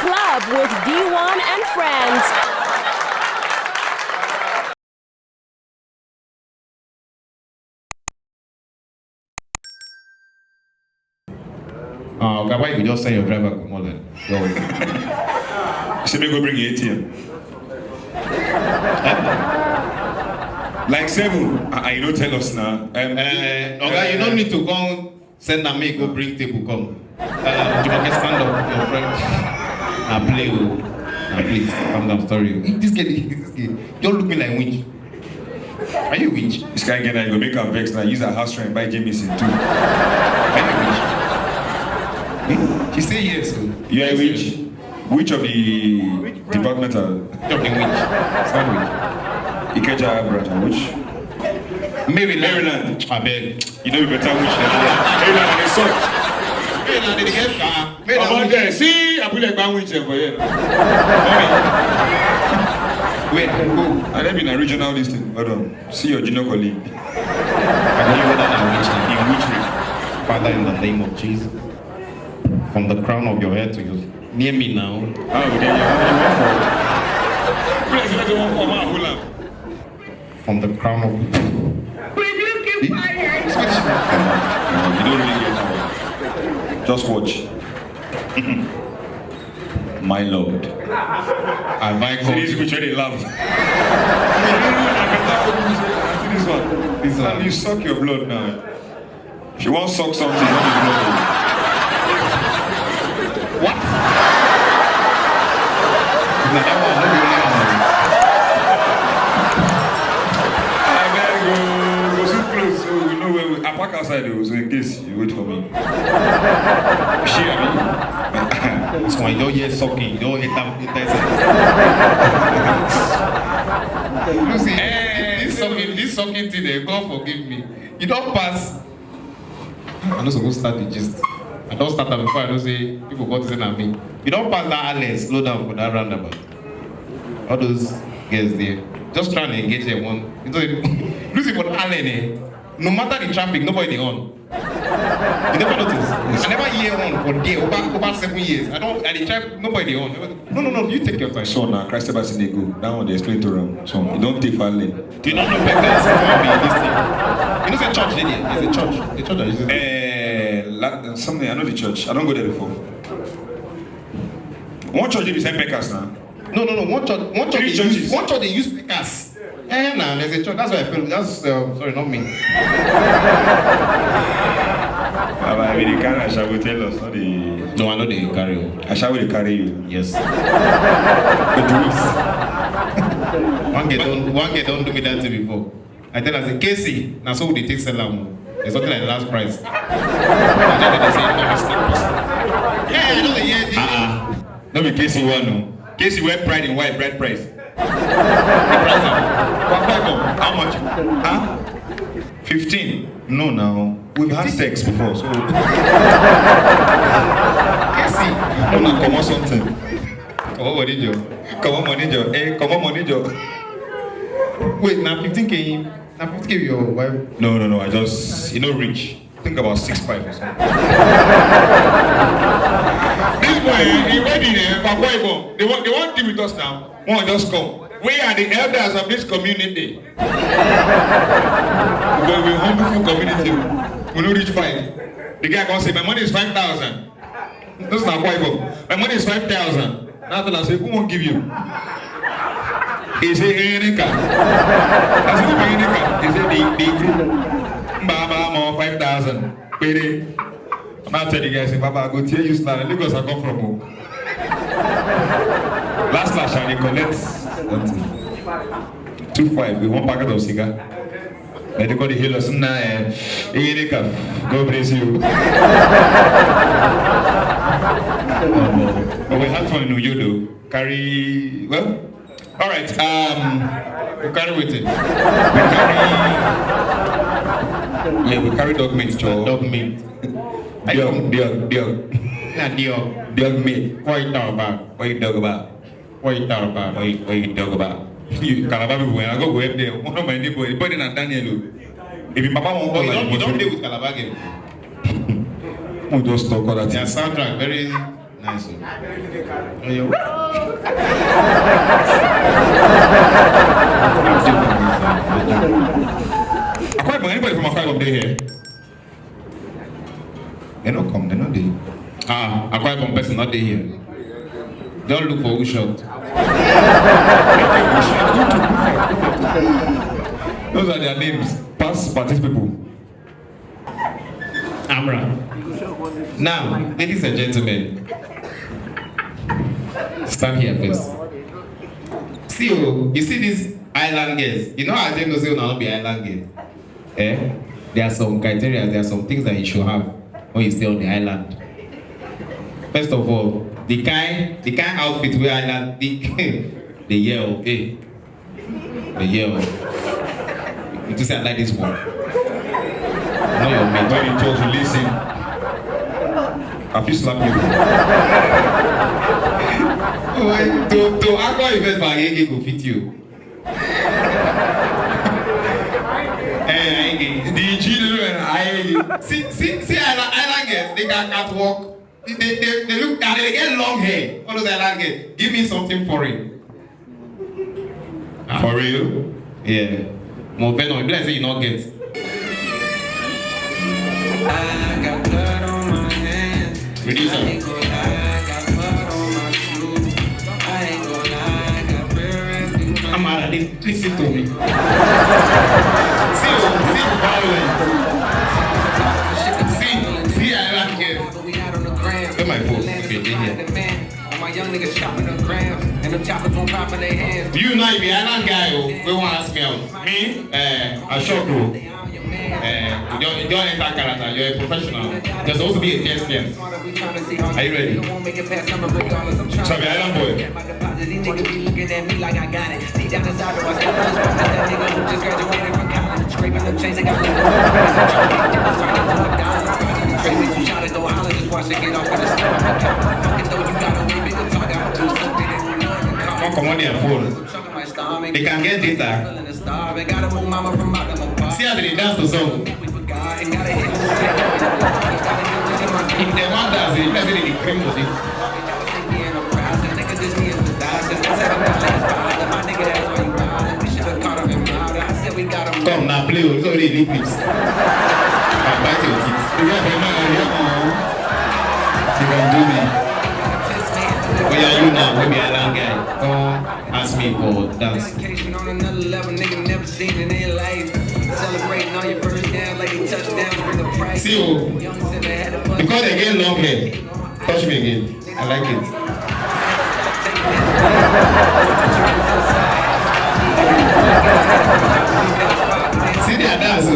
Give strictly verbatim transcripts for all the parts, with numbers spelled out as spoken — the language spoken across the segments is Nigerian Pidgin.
Club with D one and friends. Ah, oga, why you just send your driver comot like? Your Say me go bring your A T M. Like seven. Ah, ah, you no tell us now. Um, Eh, oga, you no need to come send na me go bring table come. Uh, Jumoke, stand up, your friend. Na play o. Na please, calm down, sorry o. This girl, this girl, you look me like witch. Are you a witch? This kind girl, you go make am vex now. Use her house rent, buy Jameson too. Are you a witch? Eh? She say yes o. You are a witch. Which of the departmental? Which of the witch? Sandwich. Ikeja branch, which? Maryland. Maryland. Abeg. You know you better witch than that. Maryland, they suck. Maryland dey get far. About there, see, I put like bad witch for here. Where? Who? And then in a regional this thing. Hold on. See your junior colleague. I don't know whether na witch na. In which way? Father, in the name of Jesus, from the crown of your head to your near me now. Ah, we dey you want for. Please let me one for my hula. From the crown of No, you don't really get that one. Just watch. My lord. Have I See called this you? Which way they laugh. See this one. This one. You suck your blood now. If you want suck something, not your blood. What? Na that one, no be only one. I beg you, go sit close so we know where we. I park outside o, so in case you wait for me. Share me. This one, you don hear sucking, you don enter enter inside. You see, this sucking, this sucking thing, eh, God forgive me. You don pass. I no suppose start the gist. I don start am before I know say people go think say na me. You don pass that alley, slow down for that roundabout. All those girls there, just try and engage them. One, you know, Lucy for the alley, eh, no matter the traffic, nobody dey on. You never notice? I never hear one for there over over seven years. I don't. I dey try. Nobody dey on. No, no, no. You take your time. So now Christ ever seen go. That one they explain to them. So you don't take for lane. You don't know better as you be in this thing. You know, say church dey there. There's a church. The church that uses. Eh, la- something I know the church. I don't go there before. One church dey beside Pekas now. No, no, no. One church, one church Three dey churches. use, one church dey use Pekas. Eh, nah, there's a church. That's why I feel. That's uh, sorry, not me. Baba, I mean, the kind of Ashawo tell us, not the No, I know they carry you. Ashawo they carry you. Yes. But Jews. One girl don't, one girl don't do me that thing before. I tell her, say, Casey, now so they take sell am. It's something like last price. I tell her, they say, no, it's not possible. Yeah, I know the year. Ah, ah. No be Casey one, no. Casey wear pride in white, bride price. The price am. Kwa kwa kwa. How much? Huh? Fifteen. No, now we've had sex before, so Casey. no, na comot something. Oh, what did you? Comot money, Joe. Eh, comot money, Joe. Wait, now fifteen K. Now fifteen K your wife. No, no, no. I just, you know, rich. Think about six five or something. This boy, eh, the wedding, eh, Papa Ibo, they want, they want to deal with us now. One just come. We are the elders of this community. But we humble community. We no reach five. The guy come say, my money is five thousand. This na Akwa Ibom. My money is five thousand. Now I say, who won't give you? He say, Erika. I say, who be Erika? He say, the, the group. Baba, more five thousand. Pay. I tell the guy, say, Baba, I go tear you slap. Lagos I come from. Oh. Last last, I dey collect something. Two five with one packet of cigar. Then they call the hail us, nah, eh, Erika, God bless you. But we had fun in Uyodo. Carry, well, all right. Um, You carry with it. we carry, yeah, we carry dog meat, Joe. Dog meat. Dog, dog, dog, Na dog. dog meat. What you talk about? What you dog about? What you talk about? What you, what you dog about? You Calabar people, when I go go up there, one of my neighbor, the boy na Daniel. Oh. If your papa won't Oh, call you like, don't, you don't deal with Calabar girl. Who just talk all that Their thing? Soundtrack very Nice o. Hey, yo. Akwa Ibom, anybody from Akwa Ibom dey here? They no come, they no dey. Ah, Akwa Ibom person not dey here. Don't look for who shot. Those are their names. Past parties people. Amra. Now, ladies and gentlemen, stand here first. See, oh, you see these island girls. You know how they know say una no be island girl. Eh? There are some criteria, there are some things that you should have when you stay on the island. First of all, the kind, the kind outfit wey island the the year, okay. The year. You think say I like this one? Not your mate. When you talk, you listen. I fit slap you. Wait, to to Akwa Ibom for Agege go fit you. Eh, Agege. The children are Agege. See, see, see, island, island girls, they can catwalk. They, they, they look and they get long hair. All those island girls. Give me something foreign. For real? Yeah. More venom. Be like say you not get. I got blood on my hands. Reduce I ain't am. Gonna lie, I got blood on my shoes. I ain't gonna lie, I got prayer everywhere. I'm out of this. Listen to me. See, see violence. See, see, I like it. Where my phone? Okay, in here. All my young niggas chopping up grams, and them choppers won't pop in their hands. You know, you be island guy, oh, we want to ask me out. Me? Eh, I shock you. Eh, you don't, you don't enter character. You're a professional. You're supposed to be a thespian. Are you ready? So be island boy. These niggas be looking at me like I got it. Deep down inside, though, I still feel this fuck that nigga who just graduated from college. Scraping them chains, they got me. Niggas turn into a dollar. Trade me two shot at the holler, just watch it get off in the stomach. Fuck it though, you got a way bigger target. I'ma do something they won't know. Come on, come on, there, phone. Chuck in my stomach. They can get data. Feeling the star. They gotta move mama from bottom of box. See how they dance to song. We forgot and gotta hit. If they want dance, they dance, they cream body. Come now, play. Oh, it's already Olympics. I bite your teeth. You guys are not here. You can do me. Oh yeah, you now. Maybe a long guy. Come ask me for dance. Dedication on another level, nigga never seen in their life. Celebrating all your first down like a touchdown, bring a price. See you. Young Simba had a bus. Because they get long hair. Touch me again. I like it. See their dance, oh.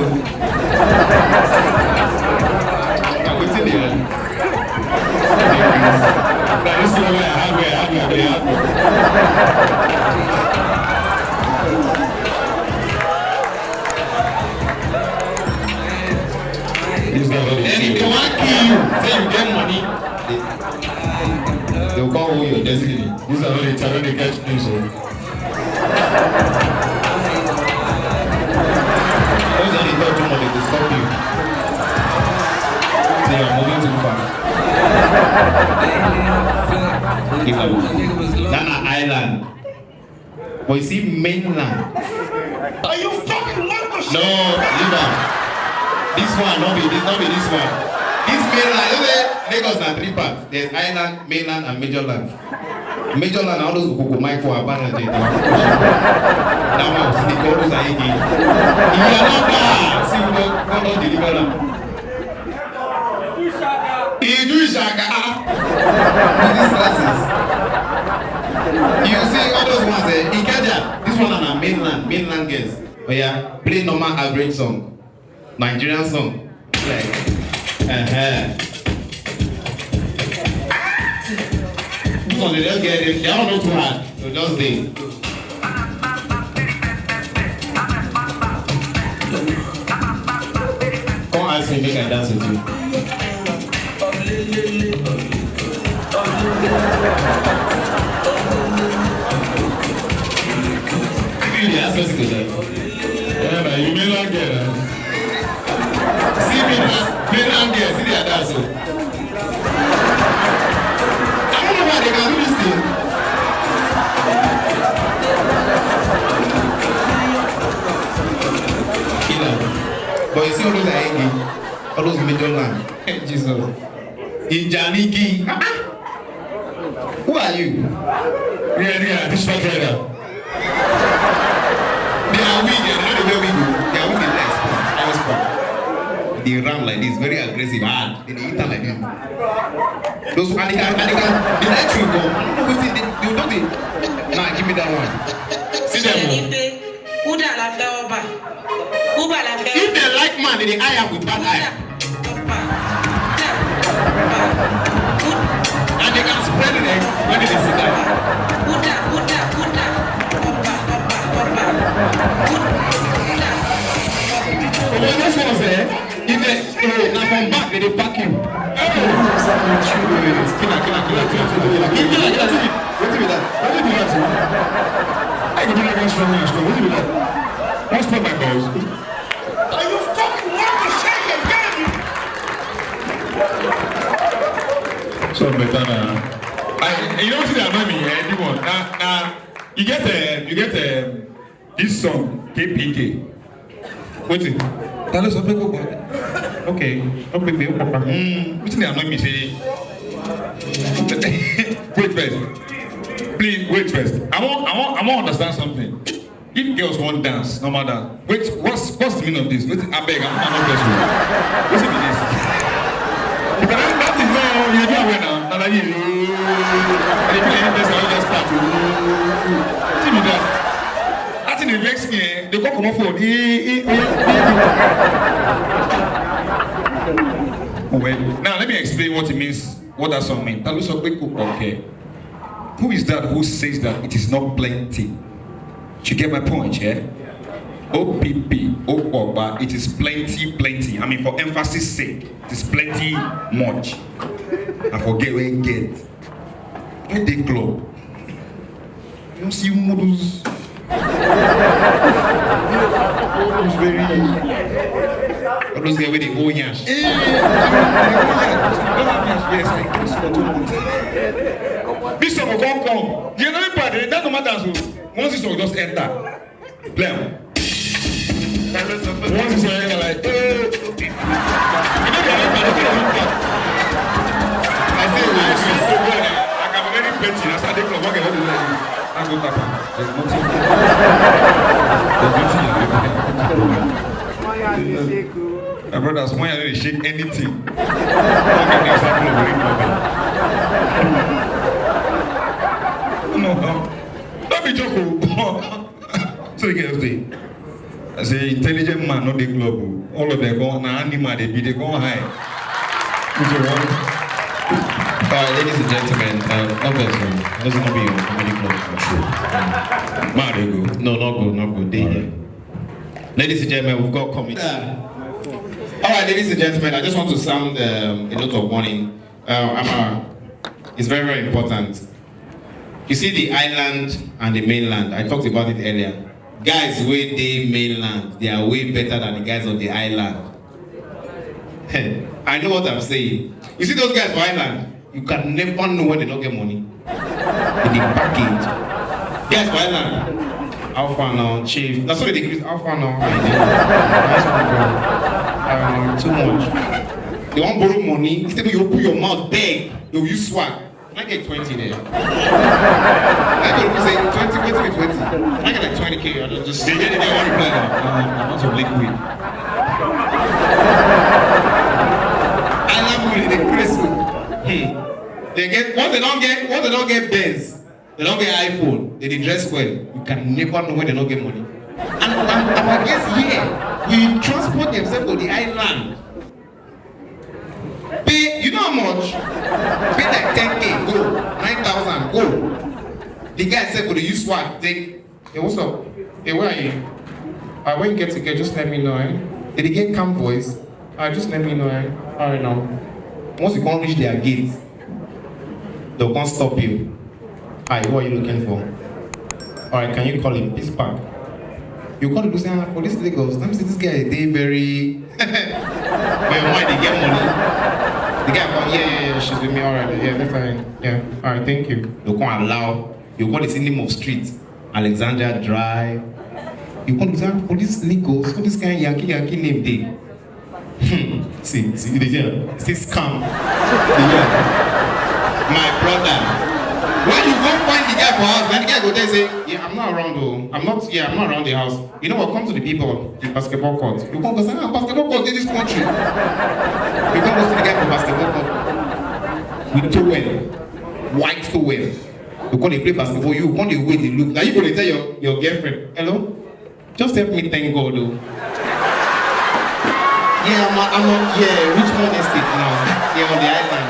Now, wetin dey happen? Now, this one wey I have, wey I have, wey I have. This guy don dey. Then if they wan kill you, say you get money. They will come hold your destiny. These are not the children they get things, oh. Those are the talk too much, they will stop you. They are moving too fast. Give up. That na island. But you see, mainland. Are you fucking mad? No, leave am. This one, no be this, no be this one. This mainland, you know, Lagos na three parts. There's island, mainland, and major land. Major land, all those Okoko Mike for Abana, J. That one, see, they call those Ayege. If you are not bad, see, we don't, we don't deliver am. He do shaka with these glasses. You see all those ones, eh? Ikeja, this one na mainland, mainland girls. Oh yeah, play normal average song, Nigerian song. Like, uh-huh. This one they just get it. They don't know too hard. So just dey. Come ask me make I dance with you. If you dey ask person to dance. Yeah, man, you may not get it. See me, me not get. See the dance. Oh. See all those Aenge, all those major land. Jesus. Ijanigi. Ah, ah. Who are you? Real, real, this one, brother. They are weak, they are not very weak. They are weak, they like spoon, iron spoon. They run like this, very aggressive, hard. They dey eat am like this. Those, and they can, and they can, they like chewing gum. I don't know wetin they, they don't dey. Nah, give me that one. See them, oh. Uda la fẹ́ ọba. Uba la fẹ́. If they like man, they dey eye am with bad eye. Uda. Uda. Uda. And they can spread legs when they sit down. Uda, Uda, Uda. Uba, Uba, Uba. Uda. Omo, those ones, eh? If they, oh, na from back, they dey back you. Hey, killer, killer, killer, killer, killer, killer, killer, killer. Wetin be that? Wetin be that? I go do that strong, strong. Wetin be that? Don't stop my balls. Are you fucking want to shake again? So better now. I, you know what dey annoy me, eh? Everyone, na, na, you get, um, you get, um, this song, K P K. Wetin? Ta ló sọ pé kò pọ̀? Okay, okay, okay, okay. Mm, wetin dey annoy me say, wait first. Please, wait first. I wan, I wan, I wan understand something. If girls wan dance, normal dance. Wait, what's, what's the meaning of this? Wait, abeg, I'm, I'm not vex o. Wetin be this? Because that, that thing, no, you dey aware now. Na like you, I dey be like person wey just start o. Wetin be that? That thing dey vex me, eh? Dey come comot phone. Eh, eh, eh, eh. Oh, well, now let me explain what it means, what that song means. Ta ló sọ pé kò pọ̀ kẹ́? Who is that who says that it is not plenty? You get my point, yeah? O P P, Okpokpa, it is plenty, plenty. I mean, for emphasis sake, it is plenty much. I forget where you get. When they club, you don't see models. All those guys wey dey go yansh. Eh, they go yansh. They go yansh. Yes, I can't stop. This song go come come. You know, but that no matter. So once this song just enter, play am. Once this song enter, like, eh. You know, they are not, they are not. I say, I swear to God, I can very petty. That's how they come. What can I do? I go tap am. There's nothing. There's nothing. My brothers, why are they shake anything? Look at the example of Ring Robin. No, no. Don't be joke o. So the girls dey. I say intelligent man no dey club o. All of them go na animal they be, they go high. If you want. All right, ladies and gentlemen, um, no vex o. This is gonna be your comedy club for sure. Um, Mario go. No, not go, not go. Dey here. Ladies and gentlemen, we've got comedy. All right, ladies and gentlemen, I just want to sound um, a note of warning. Uh, Amara, it's very, very important. You see the island and the mainland. I talked about it earlier. Guys wey dey mainland, they are way better than the guys on the island. I know what I'm saying. You see those guys for island, you can never know when they don't get money. They dey package. Guys for island, how far now, chief? That's what they give. How far now? How you doing? Nice one, bro. Um, too much. They wan borrow money. Instead of you open your mouth, beg, they will use swag. Can I get twenty there? I go to say twenty, twenty, twenty. Can I get like twenty K? I don't just. They get it, they want to play now. Um, I want some liquid. I love money, they crazy. Hmm. They get, once they don't get, once they don't get Benz, they don't get iPhone, they dey dress well. You can never know when they don't get money. And, and our guests here, we transport themselves to the island. Pay, you know how much? Pay like ten K, go. Nine thousand, go. The guy said, "Go to use swag, take." "Hey, what's up? Hey, where are you? Uh, when you get to get, just let me know, eh?" Did he get calm voice? "Uh, just let me know, eh?" "All right, now." Once you can't reach their gate, they'll come stop you. "Hi, who are you looking for?" "All right, can you call him? Peace Park." You call him, say, "Ah, for this Lagos, let me see this guy, they very." But your mind, they get money. The guy come, "Yeah, yeah, yeah, she's with me, all right, yeah, that's fine. Yeah, all right, thank you." You can't allow, you call the name of street, Alexandra Drive. You call the, "For this Lagos, for this kind of Yankee, Yankee name, they." See, see, you dey hear? Say scam. You dey hear? My brother, when you go find the guy for house, na the guy go tell you say, "Yeah, I'm not around o. I'm not, yeah, I'm not around the house." You know what? Come to the people, the basketball court. You come go say, "Ah, basketball court in this country." You come go see the guy for basketball court with towel, white towel. You come dey play basketball, you come dey wait, dey look. Now you go dey tell your, your girlfriend, "Hello, just help me thank God o." "Yeah, I'm, I'm on, yeah, Richmond Estate now. Yeah, on the island."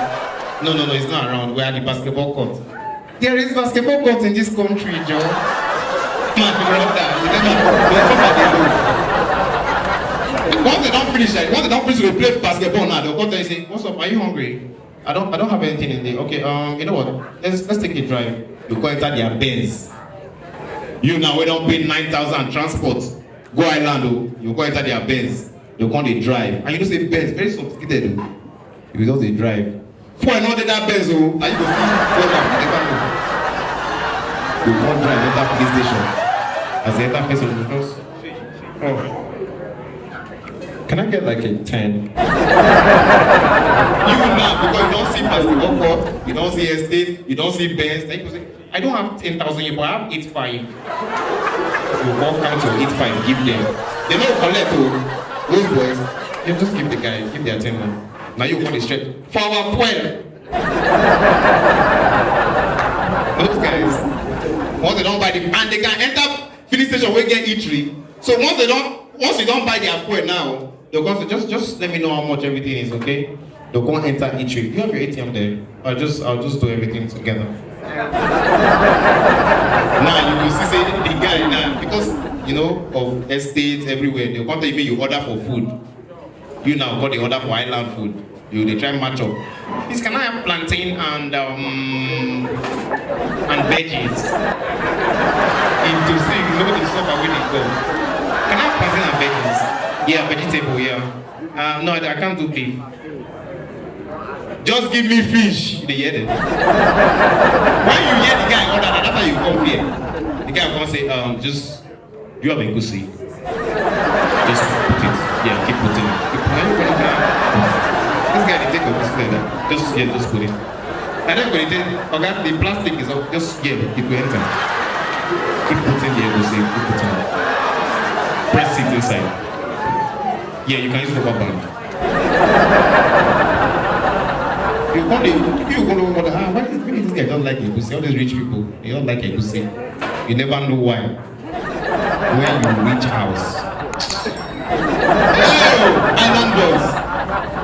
"No, no, no, it's not around. We're at the basketball court." "There is basketball court in this country, Joe." My brother, you never, they suffer, they know. Once they don't finish, like, once they don't finish, we play basketball now. They'll come tell you, say, "What's up? Are you hungry?" "I don't, I don't have anything in there." "Okay, um, you know what? Let's, let's take a drive." You go enter their Benz. You now, we don't pay nine thousand transport. Go island, oh, you go enter their Benz. You come dey drive. And you know say Benz, very sophisticated, oh. You just dey drive. Fuel no dey that Benz, oh. Are you go still fuel am? You never know. You come drive enter police station. As you enter first station, you just, "Oh, can I get, like, a ten?" You now, because you don't see basketball court, you don't see estate, you don't see Benz. Then you go say, "I don't have ten thousand yet, but I have eight five." You go count your eight five, give them. They no collect, oh. Those boys, you just give the guy, give their ten man. Now you want the straight for our fuel. Those guys, once they don't buy the, and they can enter filling station, we get eatery. So once they don't, once you don't buy their fuel now, they'll come say, "Just, just let me know how much everything is, okay?" They'll come enter eatery. "You have your A T M there? I'll just, I'll just do everything together." Now you will see say the guy now, because, you know, of estates everywhere, they'll come tell you, "Make you order for food." You now got the order for island food. You dey try match up. "Please, can I have plantain and, um, and veggies?" If you see, you know the stuff wey dey go. "Can I have plantain and veggies?" "Yeah, vegetable, yeah." "Um, no, I, I can't do beef." "Just give me fish." You dey hear them? When you hear the guy order, na that time you come fear. The guy come say, um, "Just, do you have egusi?" "Just put it. Yeah, keep putting it. Keep, are you ready now?" This guy dey take egusi like that. "Just, yeah, just put it." And then when he take, "Oga, the plastic is up. Just, yeah, it will enter. Keep putting the egusi, keep putting it. Press it inside. Yeah, you can use rubber band." You come dey, you go dey wonder, "Ah, why this, why this guy don't like egusi? All these rich people, they don't like egusi." You never know why. When you reach house, oh, island boys,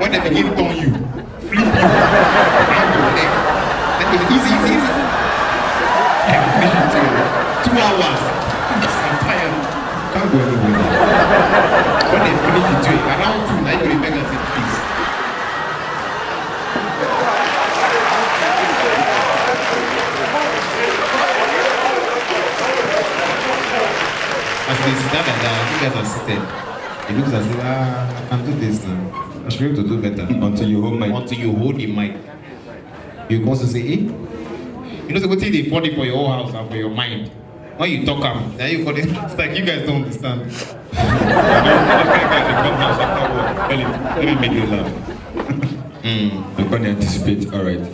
when they begin turn you, flip you, hang your leg. They go, "Easy, easy, easy." They finish with you. Two hours. "I'm tired. Can't go anywhere." When they finish with you, around two, now you go dey beg and say, "Please." As they sit down like that, you guys are seated. It looks as if, "Ah, I can do this now. I should be able to do better." Until you hold my, until you hold the mic, you go to say, "Eh?" You know, say, wetin dey funny for your whole house and for your mind. When you talk am, then you go dey, it's like you guys don't understand. I don't, I don't think I dey come house after work. Tell it, let me make you laugh. Mm, you can't anticipate. All right.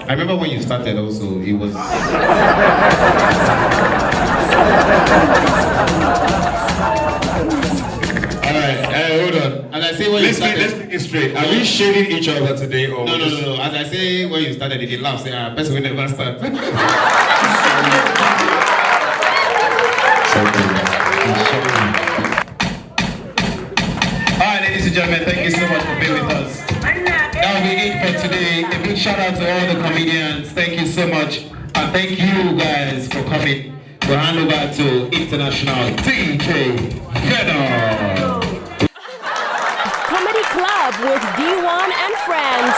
I remember when you started also, it was. All right, uh, hold on. As I say, when you started. Let's make it straight. Are we shading each other today, or? No, no, no, no. As I say, when you started, you dey laugh. Say, "Ah, person will never start." All right, ladies and gentlemen, thank you so much for being with us. That will be it for today. A big shout out to all the comedians. Thank you so much. And thank you guys for coming. We'll hand over to international D J Venom. Comedy Club with D one and friends.